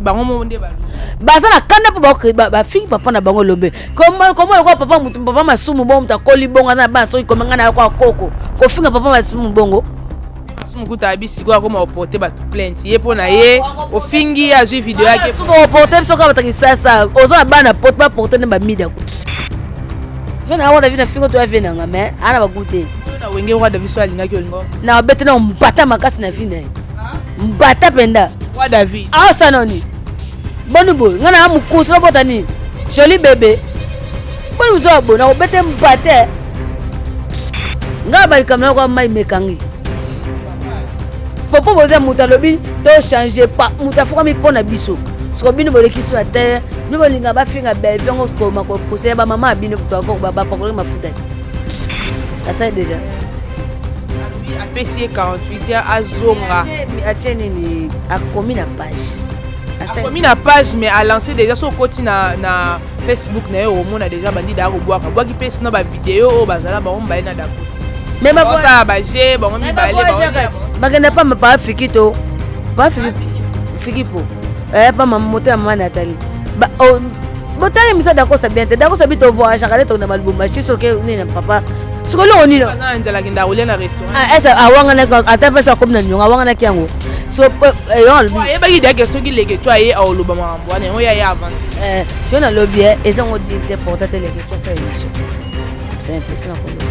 Bango moko nde balobi. Baza na kanda mpo bafingi papa na bango Elombe. Koma lokola papa mutu, papa Masumu bongo, moto akoli bongo, aza na bana, soki koma ngai na yoka koko kofinga papa Masumu bongo. Masumu kuta abi sikoyo akoma oporte bato plainte ye mpo na ye ofingi ye, azwi video yake. Oporte biso kaka bato Kisasa, oza na bana poto, baporte nde bamida kutu. Ve na wana vi na fingo to ya ve nanga, mais ana bagu te. Na Wenge, Roi David so alingaki olingo. Na obete na mbata makasi na vi na ye, mbata mpenza. Roi David. Aosala nini? Boni boye, ngai na mokusu nabota nini? Joli bebe, boni bozoya boye, nakobete mbate ngai balikambo nako mai mekangi popo. Boza moto alobi to change pa moto afukami mpo na biso. Soko bino boleki so na te, bino bolinga bafinga Bellevue, yango koma kopuse ya bamama ya bino bapakolaki mafuta te, asali déjà. Apesi ye 48 heures azonga. Atie nini? Akomi na page. Akomi na page, mais alancé déjà. So okoti na Facebook na ye, omona déjà bandida akobwaka bwaki mpe sino bavideo oyo bazala bango mibale na Dacosta. Mais basala baje bango mibale. Bakenda pa pa fiki to pa fiki po pa mama moto ya mama Nathalie. Botali misa Dacosta bien te. Dacosta bi tovoyageaka nde tokenda balubumbashi, soki nini papa sikoyo eloko nini. Nzala akenda kolia na restaurant. Ese awanganaki ata mpesi akomi na niongo, awanganaki yango. So ayebaki dake soki leke to aye aoloba makambo wana, yango ya ye avance. So nalobi ezango te porta te, leke to asala émission, c'est un peu ça na koloba.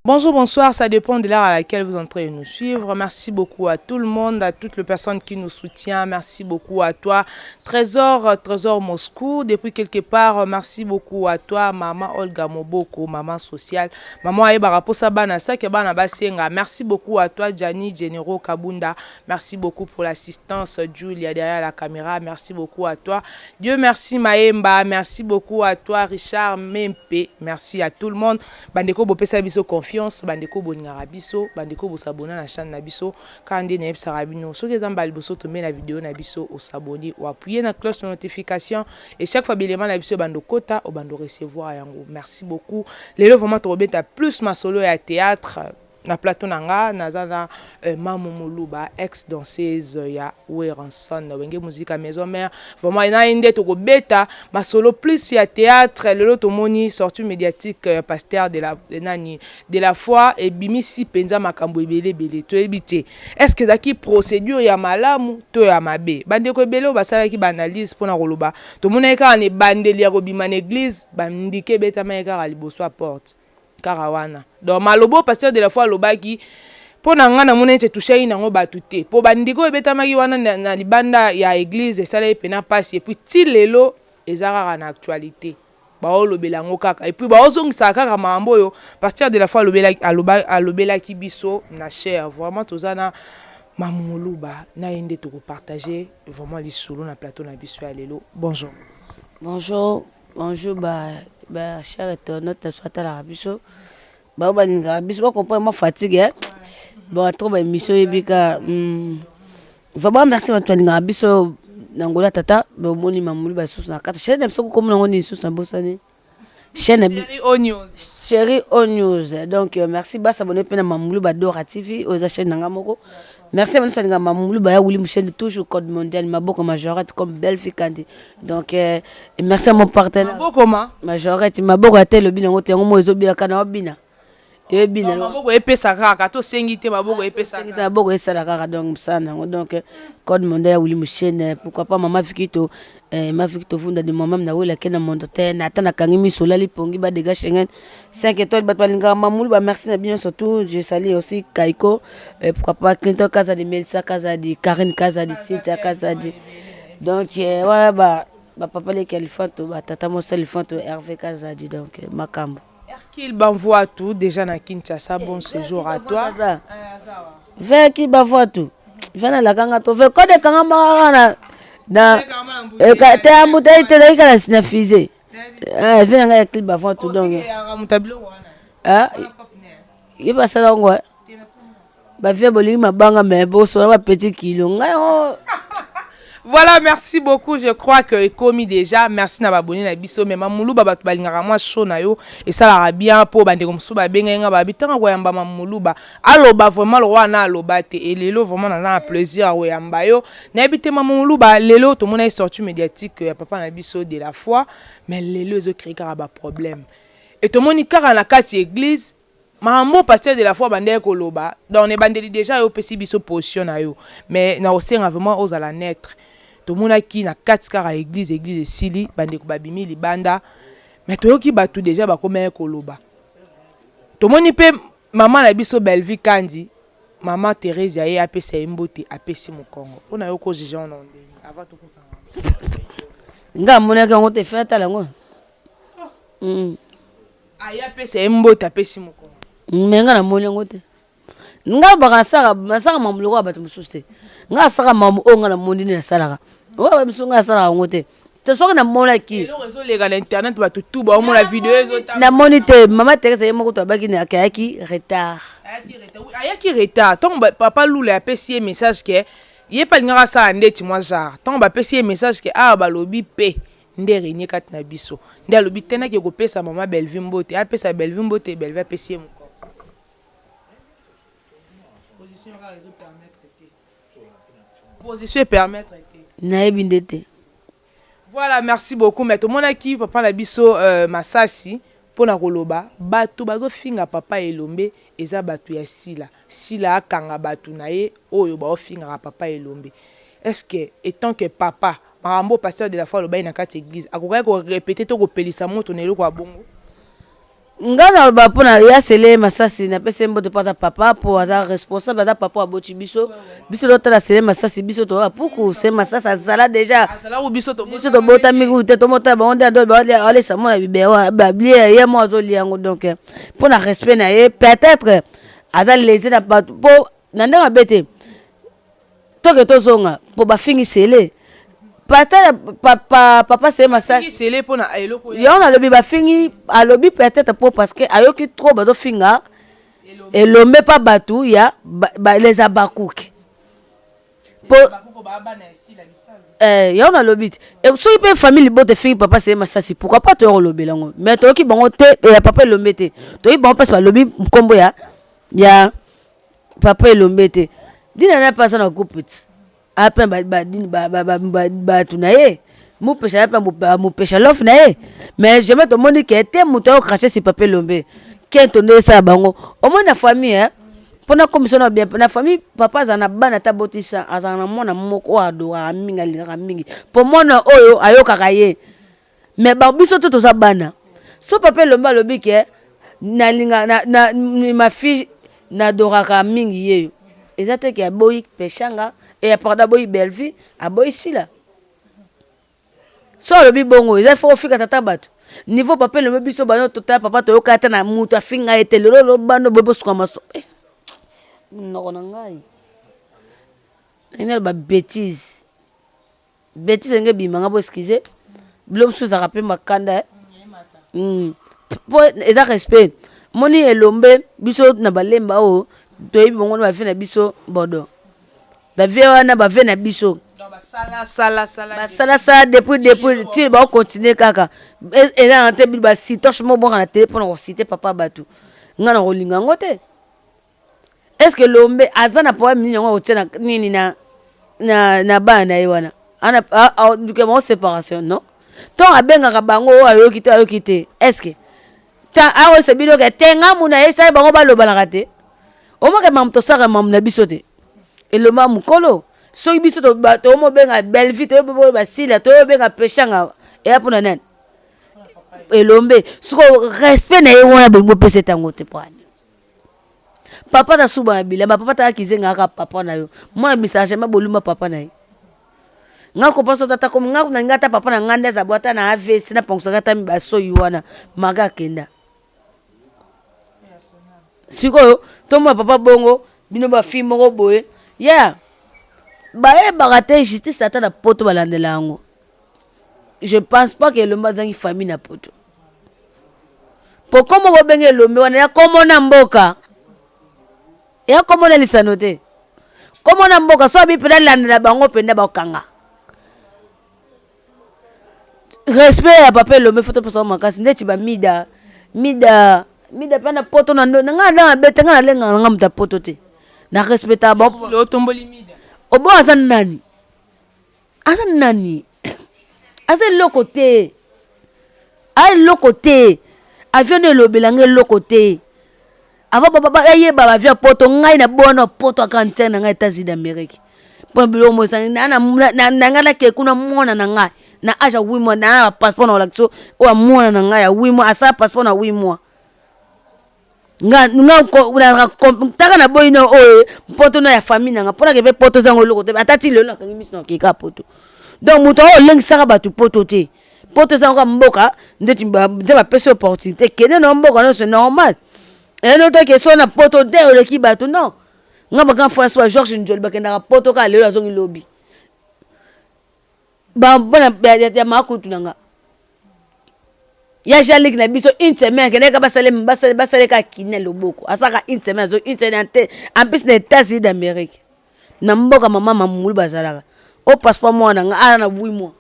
Bonjour, bonsoir, ça dépend de l'heure à laquelle vous entrez nous suivre. Merci beaucoup à tout le monde, à toutes les personnes qui nous soutiennent. Merci beaucoup à toi, Trésor, Trésor Moscou, depuis quelque part. Merci beaucoup à toi, Maman Olga Moboko, Maman sociale. Maman Aïba Raposa Bana, Sake Bana Basenga. Merci beaucoup à toi, Gianni Genero Kabunda. Merci beaucoup pour l'assistance, Julia, derrière la caméra. Merci beaucoup à toi. Dieu merci, Maemba. Merci beaucoup à toi, Richard Mempe. Merci à tout le monde. Bandeko bopesa biso confiance, bandeko bolingaka biso, bandeko bosabona na chaîne na biso. Kaka nde nayebisaka bino, soki eza mbala liboso tombe na video na biso, osaboni, oappuye na cloche de notification et chaque fois bilema na biso ebanda okota, obanda recevoir yango. Merci beaucoup. Lelo vraiment tokobeta plus masolo ya théâtre. Na plateau na nga naza na Mamu Muluba, ex danseuse ya Werrason Wenge Musica Maison Mère. Vraiment na ye nde tokobeta masolo plus ya théâtre. Lelo tomoni sortie médiatique ya pasteur de la nani de la foi ebimisi mpenza makambo ebele ebele. Toyebi te est ce que ezalaki procédure ya malamu to ya mabe. Bandeko ebele oyo basalaki baanalyse mpona koloba, tomonaki kaka na ebandeli ya kobima na église, bandike ebetamaki kaka liboso ya porte kaka wana. Donc maloba oyo pasteur de la foi alobaki, mpo na ngai namoni neti etushaki nango bato te, mpo bandeko oyo ebetamaki wana na libanda ya église esalaki mpena mpasi. Et puis ti lelo eza kaka na actualité, baolobela yango kaka, et puis baozongisaka kaka makambo oyo pasteur de la foi alobelaki biso na chaire. Vraiment toza na Mamu Moluba, na ye nde tokopartage vraiment lisolo na plateau na biso ya lelo. Bonjour. Bonjour, bonjour ba cher internaute na biso batalaka biso, bao balingaka biso, bacomprendre mwa fatigue bon, trop baémission oyebi ka. Vraiment merci bato balingaka biso na ngola. Tata bomoni mamulu basusu na kati chaîne na biso, kokomona yango nini lisusu? Nabosani chaîne. Chéri O News. Donc merci, basabone mpe na Mamulu Badora TV oyo eza chaîne na nga moko. Merci baniso balinga Mamulu baya wuli musheni, toujours code mondial, maboko majorette comme Belle Kandi. Donc merci à mon partenaire. Maboko ma Majorette, maboko ate elobi nango te, yango mo ezobiyaka na obina eyebina. Maboko epesa kaka, tosengi te, maboko epesa. Maboko esala kaka, donc mosala nango. Donc code mondial ya wuli mushene, pourquoi pas mama Vikito, ma Vikito Vunda de moi-même, nawelaki na mondo te na ata nakangi miso, olali pongi badega Schengen 5 étoiles. Bato balingaka Mamulu ba, merci na bino. Surtout je salue aussi Kaiko, pourquoi pas Clinton Kazadi, Melissa Kazadi, Karine Kazadi, Cynthia Kazadi. Donc wana ba bapapa leki ya Lifanto, batata mosa Lifanto, Hervé Kazadi. Donc makambo. Hercule Banvoitou, déjà na Kinshasa, bon séjour à toi. Veki Bavoitu ve nalakanga to ve kode kanga makaka na te ambuta te ezalaki kaka na fusée ve na ngai Hercule Bavoitu. Donc ye basala yango bavie bolingi mabanga, me bosola bapetit kilo ngai o. Voilà, merci beaucoup. Je crois que ekomi déjà. Merci na babone na biso. Mais Mamuluba bato balingaka mwa show na yo esalaka bien po bandeko mosusu babengai nga babi ntango koyamba Mamuluba aloba vraiment le roi na aloba te. Et lelo vraiment naza na plaisir ya koyamba yo. Nayebi te Mamuluba lelo tomonaki sortie médiatique ya papa na biso de la foi, mais lelo ezocréer kaka ba problème. Et tomoni kaka na kati église makambo pasteur de la foi bandeki koloba. Donc ebandeli déjà yo opesi biso position na yo, mais na kosenga vraiment ozala neutre. Tomonaki na kati kaka église, église esili, bandeko babimi libanda, mais toyoki bato déjà bakomaki koloba. Tomoni mpe mama na biso Belvi Kandi, mama Thérèse aye apesa ye mbote, apesi mokongo. Mpona yo kojuger wana ndenge avant tokokanga? Nga amonaki yango te, fe atala yango. Aye apesa ye mbote, apesi mokongo. Me nga namoni yango te. Nga baka nasalaka, nasalaka mambo lokola bato mosusu te. Nga asalaka mambo oyo nga namoni nde nasalaka. Oyo bato mosusu, nga nasalaka yango te te. Soki namonaki eloko ezoleka na internet, bato tu baomona video ezotala. Namoni te. Mama Teresa ye moko to abaki akayaki retard. Ayaki retard, oui, ayaki retard. Ntango papa Lula apesi ye message ke ye mpe alingaka asala ndeti mwa genre, ntango bapesi ye message ke awa balobi mpe nde renie kati na biso, nde alobi te naki kopesa mama Bellevue mbote. Apesa Bellevue mbote, Bellevue apesi ye mokolo. Position kaka ezopermettre te, position epermettre te. Nayebi nde te. Voilà, merci beaucoup. Mais tomonaki papa na biso Masasi mpona koloba bato bazofinga papa Elombe eza bato ya Sila. Sila akanga bato na ye oyo baofingaka papa Elombe. Est ce que étant que papa, makambo pasteur de la foi alobaki na kati église, akokaki korépéter to kopelisa moto na eloko ya bongo? Nga naloba mpona ya Sele Masasi, napesi ye mbote mpo aza papa, mpo aza responsable, aza papa aboti biso. Biso totala Sele Masasi, biso toya puku. Sele Masasi azala déjà. Azala biso. Biso tobotami kutu te. Tomotala bango nde ando alesa mwana bibero bablie, ye mo azolia yango. Donc mpona respect na ye, peut-être aza lese na bato mpo na ndenge abe te. Toke tozonga mpo bafingi Sele, pasteur papa Sele Masasi. Sele mpona eloko. Yango nalobi bafingi, alobi peut-être mpo parce que ayoki trop bazofinga Elombe mpa bato ya les Abakuke po yango nalobi te. Soki mpe famille libota efingi papa Sele Masasi, pourquoi pas toya kolobela yango? Mais toyoki bango te ya papa Elombe te. Toyoki bango mpasi balobi nkombo ya papa Elombe te. Dina na mpe aza na groupe ti ape bato na ye mopesha ye mpe mopesha lof na ye, mais jamais tomoni ke te moto ayo cracher si papa Elombe. Kento nde esala bango. Omoni na famille, mpona komisio na bien na famille, papa azala na bana ata botisa, azala na mwana moko oyo adoraka mingi, alingaka mingi, mpo mwana oyo ayokaka ye. Mais biso to toza bana. So papa Elombe alobi ke nalinga na ma fille nadoraka mingi yeyo, eza te ke aboyi Peshanga e, pardon, aboyi Bellevue, aboyi Sila. So alobi bongo, eza fo ofika tata bato niveau papa Elombe. Biso bano totala papa, toyoka ata na moto afinga ye te. Lelo lo bano boye bosuka maso monoko na ngai ndenge naloba bétise, bétise ndenge ebimanga bo excuse. Bilo mosusu ezalaka mpe makanda mpo eza respect. Moni Elombe, biso na balemba oyo toyebi bango na bavie na biso, bodo bavie wana, bavie na biso basalasala depuis ti baocontinuer kaka. Eza na te basitoche moko boka na tele mpona kociter papa bato. Nga na kolinga yango te. Est ce que Elombe aza na problème nini yango akotia na nini na bana na ye wana luka bango séparation? Non, ntongo abengaka bango oyo ayoki te, ayoki te. Est ce que akoyesa bino ke te nga muna ayebisaki bango balobanaka te? Omoke mamu tosalaka mamu na biso te. Elomba mokolo soki biso tomobenga Bellevue, toyoboyo basila, toyobenga Peshanga, eya mpona nani? Elombe siko respect na ye wana bolingo opesa etango te. Po ani papa ta suba na bilamba, papa taka kizenga kaka papa na yo mwana bisaka jamais bolumba papa na ye. Nga kopa so tata komi nga na nga ata papa na nga nde aza bo ata na AVC napangusaka ata basoyi wana maga akenda. Sikoyo tomona papa bongo, bino bafille moko boye ya bayebaka te justice ata na poto balandela yango. Je pense pas que Elombe azangi famille na poto, po kombo bobenge Elombe wana ya kombo na mboka, ya kombo na lisano te, kombo na mboka. So abi mpena landela bango mpenza, bakanga. Respect ya papa Elombe faut topesa yango makasi ndeti ba mida mida mida pe na poto na ndo nga na bete nga nalenga na nga moto ya poto te na respectaka bango. Otomboli mida. Obo aza nani? Aza nani? Aza eloko te, a eloko te, avion no elobela nga eloko te. Avant bayeba ba vie ya poto ngai na bono poto ya grande sœur na ngai Etats-Unis d'Amérique mpo biloko mo esangi na ngai nake kuna mwana na ngai na age ya 8 mois na passeport na kolakisa oyo ya mwana na ngai ya 8 mois asala passeport na 8 mois nga taka na boyi na oyo poto na ya famille na nga mpo nake mpe poto ezango eloko te ata ti lelo nakangi miso na okeka poto. Donc moto aoyo olengisaka bato poto te, poto eza kaka mboka ndeti nzambe apesi opportunité kende na mboka nyonso normal eno toke so na poto te oleki bato non. Nga ba grand frère so ba Georges Njoli bakendaka poto kaka lelo azongi lobi bana ya makutu na nga ya Jean-Luc na biso une semaine akendaki basale basale basale kaka kine loboko asalaka une semaine azo une semaine te en plus na États-Unis d'Amérique na mboka mama mamulu bazalaka o passeport mwana nga ala na 8 mois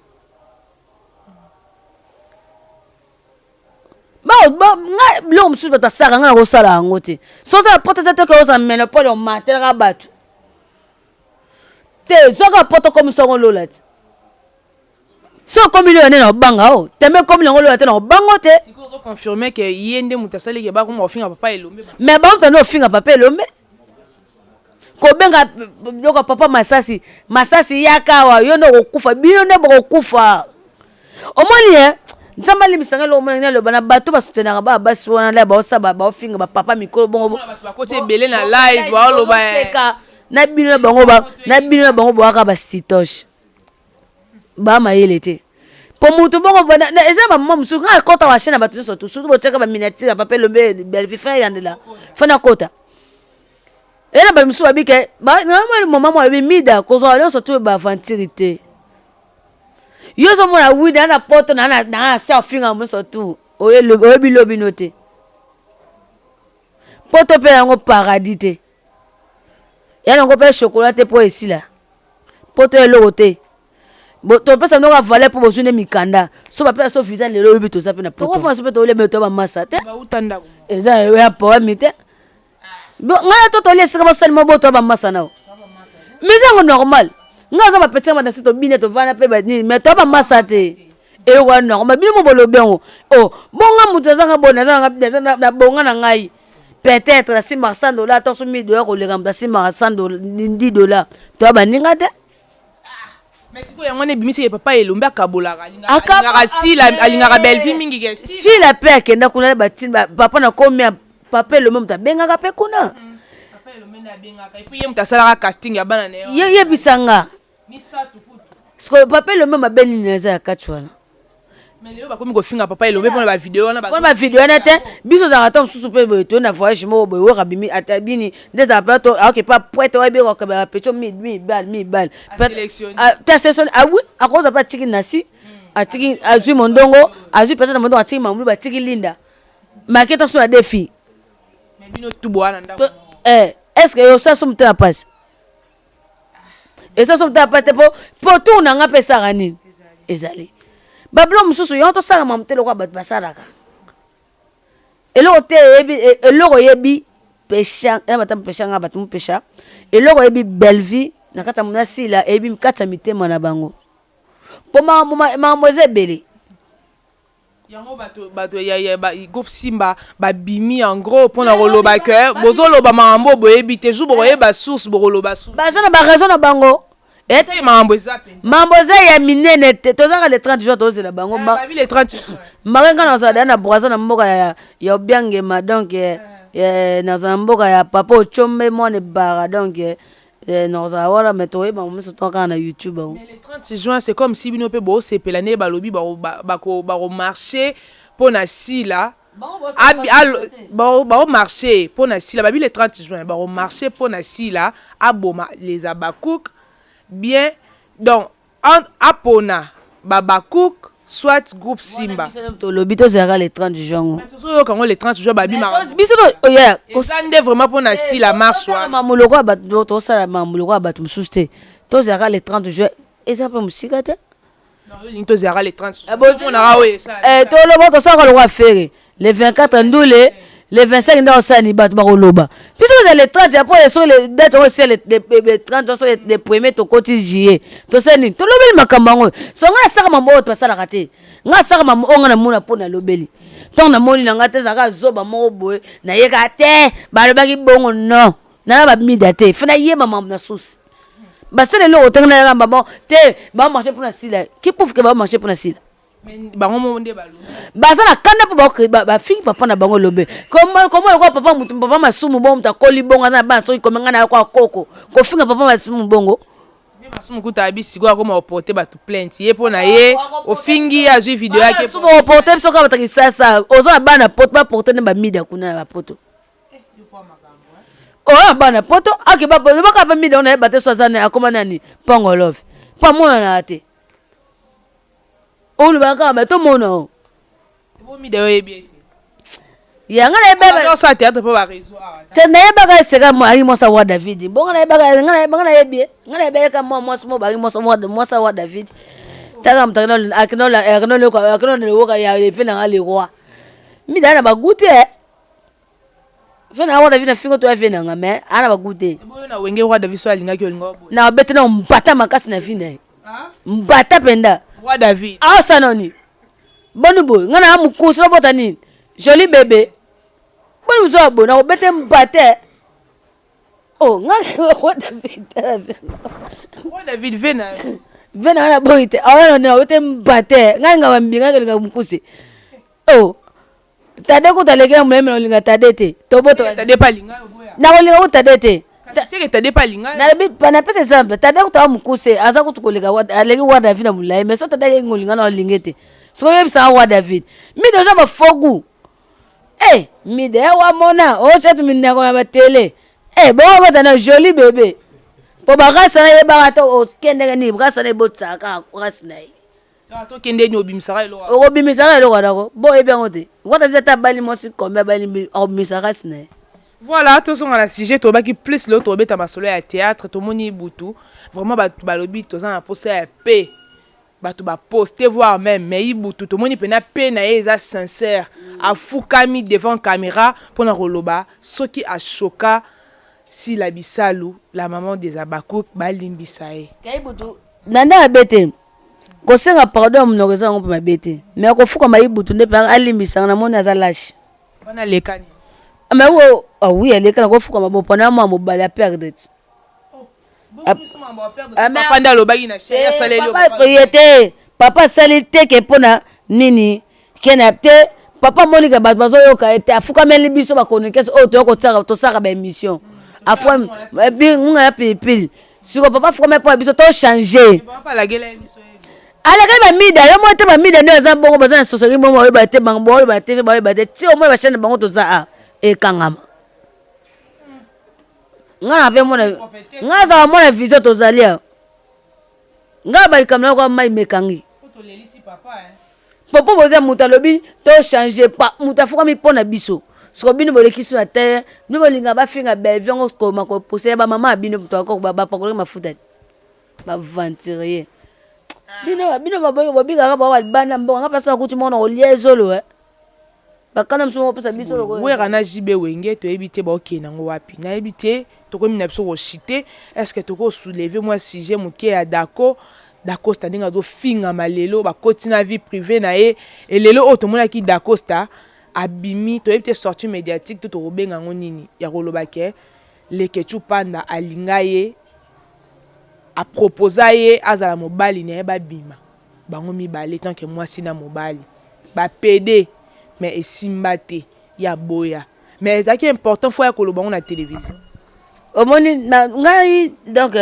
nga biloko mosusu bato basalaka nga nakosala yango te. So oza na poto te te ke ozala monopole omatelaka bato te, zwaka poto okomisa yango lola te. So okomi lola nde na obanga o teme ekomi nango lola te na obango te. Sikoyo ozo confirmer ke ye nde moto asalaki bakoma kofinga papa Elombe? Mais bango moto ande ofinga papa Elombe kobenga biloko papa masasi masasi yaka awa yo nde okokufa bino nde bokokufa omoni e nzambe alimbisa ngai eloko mona naloba na bato basutenaka baa basi wana nde baosala baofinga bapapa mikolo bongo bato bakoti ebele na live baoloba seka na bino na bango na bino na bango boyaka basitoche ba mayele te po mutu bongo eza ba mama mosusu ngai akota wa chaîne ya bato nyonso tu surtout botiaka ba miniature ya papa Elombe Bellevue fin eyandela fin nakota eza na bato mosusu babi ke namoni mama moko alobi mida kozwa nyonso tu ba aventure te yo ozomona wi na na poto na na se afinga nyonso tu oyebi lobi no te poto mpe yango paradis te ya nango mpe chocolat te mpo esila poto eloko te topesa bino kaka valeur mpo bozwi nde mikanda so bapesa so visa lelo oyebi toza mpe na poto so mpe tolia me to bamasa te eza ya poeme te ngai to tolia esika basali moboto ya bamasa nao mais eza yango normal ngai aza bapeti yanga badasi tobine tovanda mpe banini mais to bamasa te eloko ya normal bino mo bolobi yango o bonga moto azanga boye na bonga na ngai peut-être nasimbaka 100 dollar ata so 1000 dollar koleka moto asimbaka 100 dollar 10 dollar to baninga te. Mais sikoyo yango wana ebimisi ye papa Elombe akabolaka alingaka Sila alingaka Bellevue mingi ke Sila Sila mpe akenda kuna batini papa na komi papa Elombe moto abengaka mpe kuna papa Elombe nde abengaka et puis ye moto asalaka casting ya bana na ye yebisa nga misato kutu sikoyo papa Elombe mabe nini eza ya kati wana. Mais lelo bakomi kofinga papa Elombe mpona ba video wana mpona ba video wana te biso ozalaka ata mosusu mpe boye toye na voyage moko boye wera abimi ata bini nde ezala mpe to aoke pa prete oyebi kokaba bapecho mibale mibale te aselectionne ah oui akozwa mpe atiki nasi atiki azwi mondongo azwi peut-être mondongo atiki mamulu batiki linda maketa so na defi mais bino tubo wana ndako eh est ce que osala so motema mpasi eza so motema mpasi te mpo mpo tour na nga mpe esaka nini ezali babilo mosusu yango tosala mamu te lokola bato basalaka eloko te eyebi eloko oyebi pesha na bato pesha nga bato mopesha eloko oyebi Bellevue na kati ya nasila eyebi kati ya mitema na bango mpo makambo eza ebele. Yango bato bato ya ya ba groupe Simba babimi en gros mpona koloba ke bozoloba makambo boyebi te jour bokoyeba source bokoloba source. Baza na ba raison na bango. Ete makambo eza mpenza. Makambo eza ya minene te tozaka le 30 juin tozela bango. Babi le 30 juin. Maka nga nazala da na Brazza na mboka ya ya Obiangema donc eh, nazala na mboka ya papa Ochombe mwana ebara donc eh, nazala wana mais toyeba bango miso to kaka na YouTube yango. Mais le 30 juin c'est comme si bino mpe bosepela nde balobi bakomarche mpo na Sila baomarche mpo na Sila babi le 30 juin bakomarche mpo na Sila aboma les Abakouk bien donc apona babakouk soit groupe Simba. Tolobi tozalaka le 30 juin ngo tozoyoka yango le 30 juin babima biso eza nde vraiment mpo na Sila marche wana mamuloko ya bato tosala mamuloko ya bato mosusu te tozalaka le 30 juin eza mpe mosika te. Tozalaka le 30. Toloba, tosalaka lokwa Ferre le 24, ndule le 25 nde osani bato bakoloba. Biso eza le 30, après soki le date oyo esi le 30, so le premier tokoti juillet, tosali nini? Tolobeli makambo yango. So ngai nasaka mambo oyo basalaka te. Ngai asaka mambo oyo ngai namona mpo nalobeli. Ntango namoni na ngai te, ezalaka zoba moko boye, nayeka te balobaki bongo. Non, nana bamida te, fe nayeba mambo na susi basala eloko te. Ngai nayaka mbamo te, bamarché mpona sila qui prouve que bamarché mpona sila. Bango moko nde balobi. Baza na kanda mpo bafingi papa na bango. Elombe komo lokola papa mutu, papa Masumu bongo, moto akoli bongo, aza na bana. Soki komi ngai na kwa koko kofinga papa Masumu bongo. Masumu kuta abi sikoyo akoma oporte bato plainte ye mpo na ye ofingi ye, azwi video yake. Masumu oporte biso kaka bato kisasa. Oza na bana poto, baporte nde bamida kuna na bapoto oyo bana poto ake baka bamida wana. Yeba te so aza akoma nani pongolove mpo amonanaka te. Olobaka kaka bato tomona o. Bomida yo oyebi ete yanga nayebaka. Osala théâtre mpo baréseau awa. Te, nayebaka eseka ayi mwasi wa David bongo. Nayebaka, nga nayebi ye, nga nayebaka mwa mwasi mo bangi mwasi wa David. Taka moto akenelewoka ya efe nanga le roi mida na bagu te. Fe na roi David na fingo to ya fe nanga, mais ana bagu te. Boyo na Wenge, roi David so alingaki, olinga oboya? Na obete na mbata makasi na vi na ye, mbata mpenza. Roi David. Aosala noni boni boye? Ngai na mokusu nabota nini? Joli bébé boni mosu ya boye, nakobete mbate o ngai roi David. Roi David ve na ve na ngai na boyi te. Aoya noni, nakobete mbate ngai nga bambinga kolinga mokusi o tade kuta aleki na moleme. Na kolinga tade te, toboto. Tade pa alinga yo, boya. Nakolinga kuta tade te. Kasi seke tade pa alinga yo. Nalobi, napesa exemple, tade kuta wa mokuse, aza kutu koleka aleki roi David na molai. Mais so tade aleki kolinga na olinge te. Soki oyebisaka roi David mide oza bafogu e mide ya wamona osatu minako na batele e bokobota na joli bébé mpo barase na yebaka te okendeke nini, rase na ebotisaka kaka rase na ye. Tokende nini, obimisaka eloko. Okobimisaka eloko nako bo oyebi yango te. Roi David ata abali mwasi kombe, abali, akobimisa rase na ye. Voilà, tozonga na sujet. Tolobaki plus lelo tobeta masolo ya théâtre. Tomoni Ibutu, vraiment bato balobi toza na posa ya paix, bato baposte voire même. Mais Ibutu, tomoni mpena mpe na ye eza sincère, afukami devant caméra mpona koloba soki ashoka Sila Bisalu, la maman des Abakouk, balimbisa ye. Ibutu na nde mabe te. Kosenga pardon ya monoko eza yango mpe mabe te, mais akofukama Ibutu nde mpe alimbisanga. Namoni aza lâche. Wana alekani. Mais wo ah oui, alekana kofukama bo mpona mwa mobali aperdre ti. Papa nde alobaki na chéri asaleli. Ye te, papa asali te ke mpona nini kena te. Papa monika bato bazoyoka ye te, afukameli biso bachroniqueurs oyo toya kotiaka, tosalaka baémission ngunga ya pilipili. Siko papa afukameli mpo ya biso tochange. Alakali bamida yo moko te, bamida nde baza bongo, baza na sosoli bongo, baoyeba te bango, baoyeba te, baoyeba te ti omoi bachaine bango toza a ekangama. Ngai na mpe mona, ngai azala mona vision tozali awa. Ngai balikambo na kwa mai mekangi popo boza moto alobi tochange pa moto afukami mpo na biso. Soko bino bolekisi na te, bino bolinga bafinga Bellevue yango koma kopuse ya bamama ya bino, moto bapakolaki mafuta te, baaventurier bino. Bino bobikaka bao balibanda mbongo. Nga mpasi nakuti moko na kolia ezolo bakanda mosusu moko kopesa biso. Wera na JB, Wenge, toyebi te baokende yango wapi, nayebi te. Tokomi na biso koshite. Est ce que tokosoulever mwa sujet moke ya Dako Dacosta, ndenge azofingama lelo, bakoti na vie privée na ye? Elelo oyo tomonaki Dacosta abimi, toyebi te sortie médiatique to tokobenga yango nini, ya koloba ke Lekechu Panda alinga ye, aproposa ye azala mobali na ye, babima bango mibale tant que mwasi na mobali, bapede, mais esimba te ya boya. Mais ezalaki important fo ya koloba yango na télévision. Omoni na ngai donc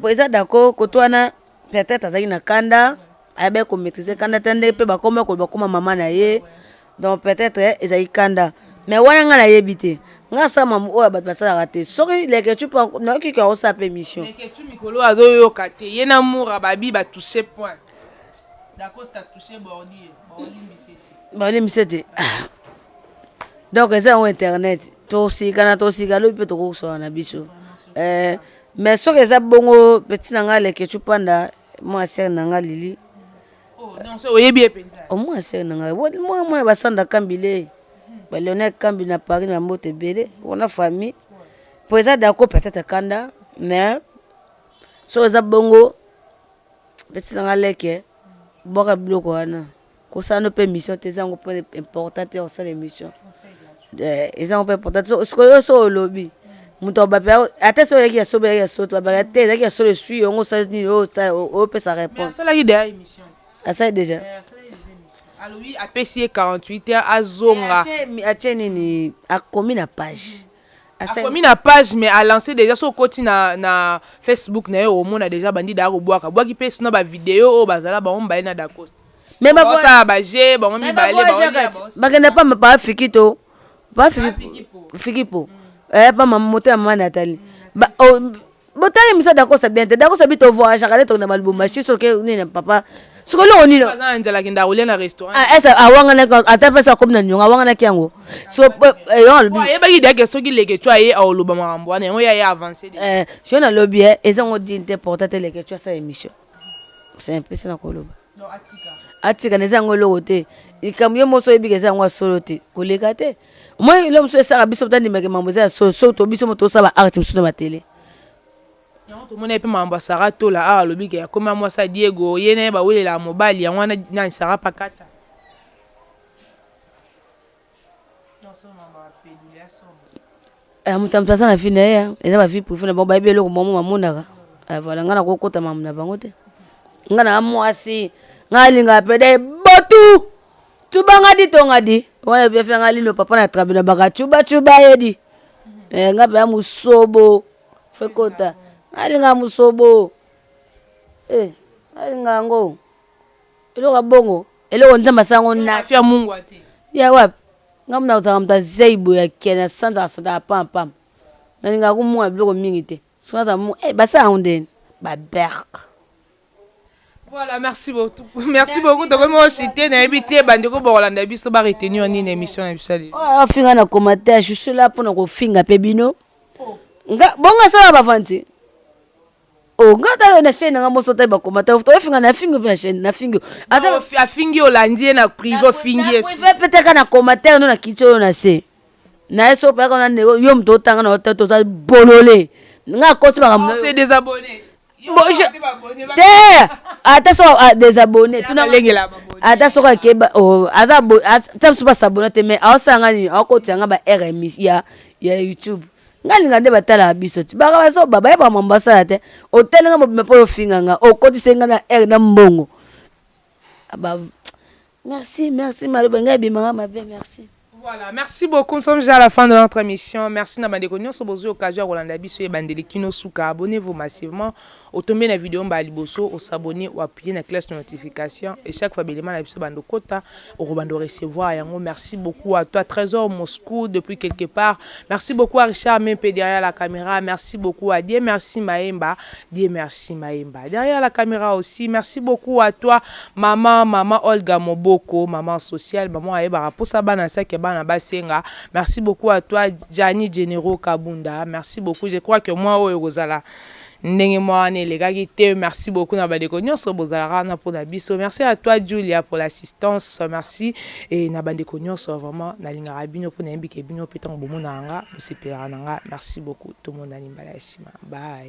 eza d'accord koto wana. Peut-être azalaki na kanda, ayebaki komaîtrise kanda te, ndenge mpe bakoma koloba bakoma mama na ye. Donc peut-être ezalaki kanda, mais wana ngai nayebi te. Ngai asala mambo oyo bato basalaka te. Soki Leketu mpo nayoki ke akosala mpe émission. Leketu mikolo azoyoka te, ye na Mura babi batouche point, Dacosta touche bordure, baolimbise te. Baolimbise te. Donc eza yango internet, tosika na tosika, lobi mpe tokokosola na biso. Mais soki eza bongo, petit na ngai Leketu Panda, mwa sere na ngai Lili. Non, so oyebi ye mpenza? Omwana sœur na ngai, mwana mwana basanda kambile, baleonel Kambi na Paris, na mbote ebele wana famille. Po eza dako peut-être kanda, mais so eza bongo, peti na nga leke, bwaka biloko wana, kosala no mpe émission te. Eza yango mpe important te kosala émission, eza yango mpe important te. Sikoyo so olobi moto abape, ata so oyaki ya solo, oyaki ya solo, babaka te ezalaki ya solo, esui yango, osali nini? Oyopesa réponse. Asalaki déjà émission. Asali déjà. Alobi apesi ye 48 heures, azonga. Atie nini? Akomi na page? Akomi na page, mais alancé déjà. So okoti na Facebook na ye, omona déjà bandi daa kobwaka bwaki mpe sino bavideo oyo bazala bango mibale na Dacosta. Mais basala baje bango mibale. Bakenda pa pa fiki to pa fiki po pa moto ya mama Nathalie. Botali misa Dacosta bien te. Dacosta bi tovoyageaka nde tokenda balubumbashi, soki nini papa, soki eloko nini. Aza na nzala, akenda kolia na restaurant. Ese awanganaki ata mpesa akomi na niongo, awanganaki yango so yo alobi. Ayebaki dake soki leke tu aye aoloba makambo wana, yango ye aye avance. So nalobi eza ngo dine te, important te leke tu asala émission, c'est un peu ça na koloba. Atika na eza yango eloko te. Likambo yo moso oyebika eza yango ya solo te, koleka te. Moi eloko mosusu esaka biso tandimaka mambo eza ya solo, soki to biso mo tosala baacte mosusu na batele. Yango tomoni mpe makambo ya Sara Tola awa, alobi ke akóma mwasi ya Diego, ye na ye bawelelaka mobali. Yango wana nani Sara pakata. Moto moto aza na vie na ye, eza bavie privé na bango, bayebi eloko bango bamonaka. Voilà, ngai nakokota makambo na bango te. Ngai na mwasi, ngai alingaka pede botu tubanga di tonga di wana efe ngai lino papa na trabi na baka cuba cuba ye di ngai mpe ya mosobo fe kota, ngai alingaka mosobo, alingaka yango eloko ya bongo, eloko Nzambe asango na afia mungwa te. Ya wapi? Ngai mona kozalaka moto azei boye, akende asanzaka sanzaka pampam, nalingaka komona biloko mingi te. Soki naza mu basala yango ndeni baberk. Voilà, merci beaucoup. Merci beaucoup. Donc, moi, j'étais na invité, bandeko bolanda biso ba retenir nini émission na biso lelo? Oyo afinga na commentaire, je suis là mpona kofinga mpe bino. Nga bongo asala bavanti o nga ta na chaîne nanga moso ta bacommentaire toyofinga, nafingi mpe na chaîne, nafingi. Ata afingi, olandi ye na privé, ofingi ye. Privé mpe teka na commentaire no na kiti oyo na se na ye so peyaka na ndeko yo moto otanga na ota toza bolole, nga akoti makambo. Se désabonné. Te, ata so désabonné, ata soki akeba aza ta mosusu basabona te, mais aosala nga nini? Aokotia nga ba rm ya YouTube. Nga linga nde batalaka biso ti baka bazoba, bayebaka mambo basala te. Otali nga mobima mpo ofinga nga, okotise nga na r na mbongo. Merci, merci, maloba ngai ebimanga mabe, merci. Voilà, merci beaucoup. Nous sommes déjà à la fin de notre émission. Merci na bandeko nyonso bozwi occasion ya kolanda biso ebandeli kino suka. Abonnez-vous massivement. Otombe na vidéo mba liboso, osabonner ou appuyer na cloche de notification et chaque fois belema na biso bando kota, okobando recevoir yango. Merci beaucoup à toi Trésor Moscou depuis quelque part. Merci beaucoup à Richard Mempe derrière la caméra. Merci beaucoup à Dieu merci Maemba. Dieu merci Maemba. Derrière la caméra aussi. Merci beaucoup à toi maman, maman Olga Moboko, maman sociale, maman ayeba posa bana sake bana basenga. Merci beaucoup à toi Gianni Genero Kabunda. Merci beaucoup. Je crois que moi oyo kozala ndenge mwa wana elekaki te. Merci beaucoup na bandeko nyonso bozalaka wana mpona biso. Merci à toi Julia pour l'assistance. Merci et na bandeko nyonso, vraiment nalingaka bino mpo nayebike bino mpe ntango bomonaka nga, bosepelaka na nga. Merci beaucoup, tomonani mbala ya nsima. Bye.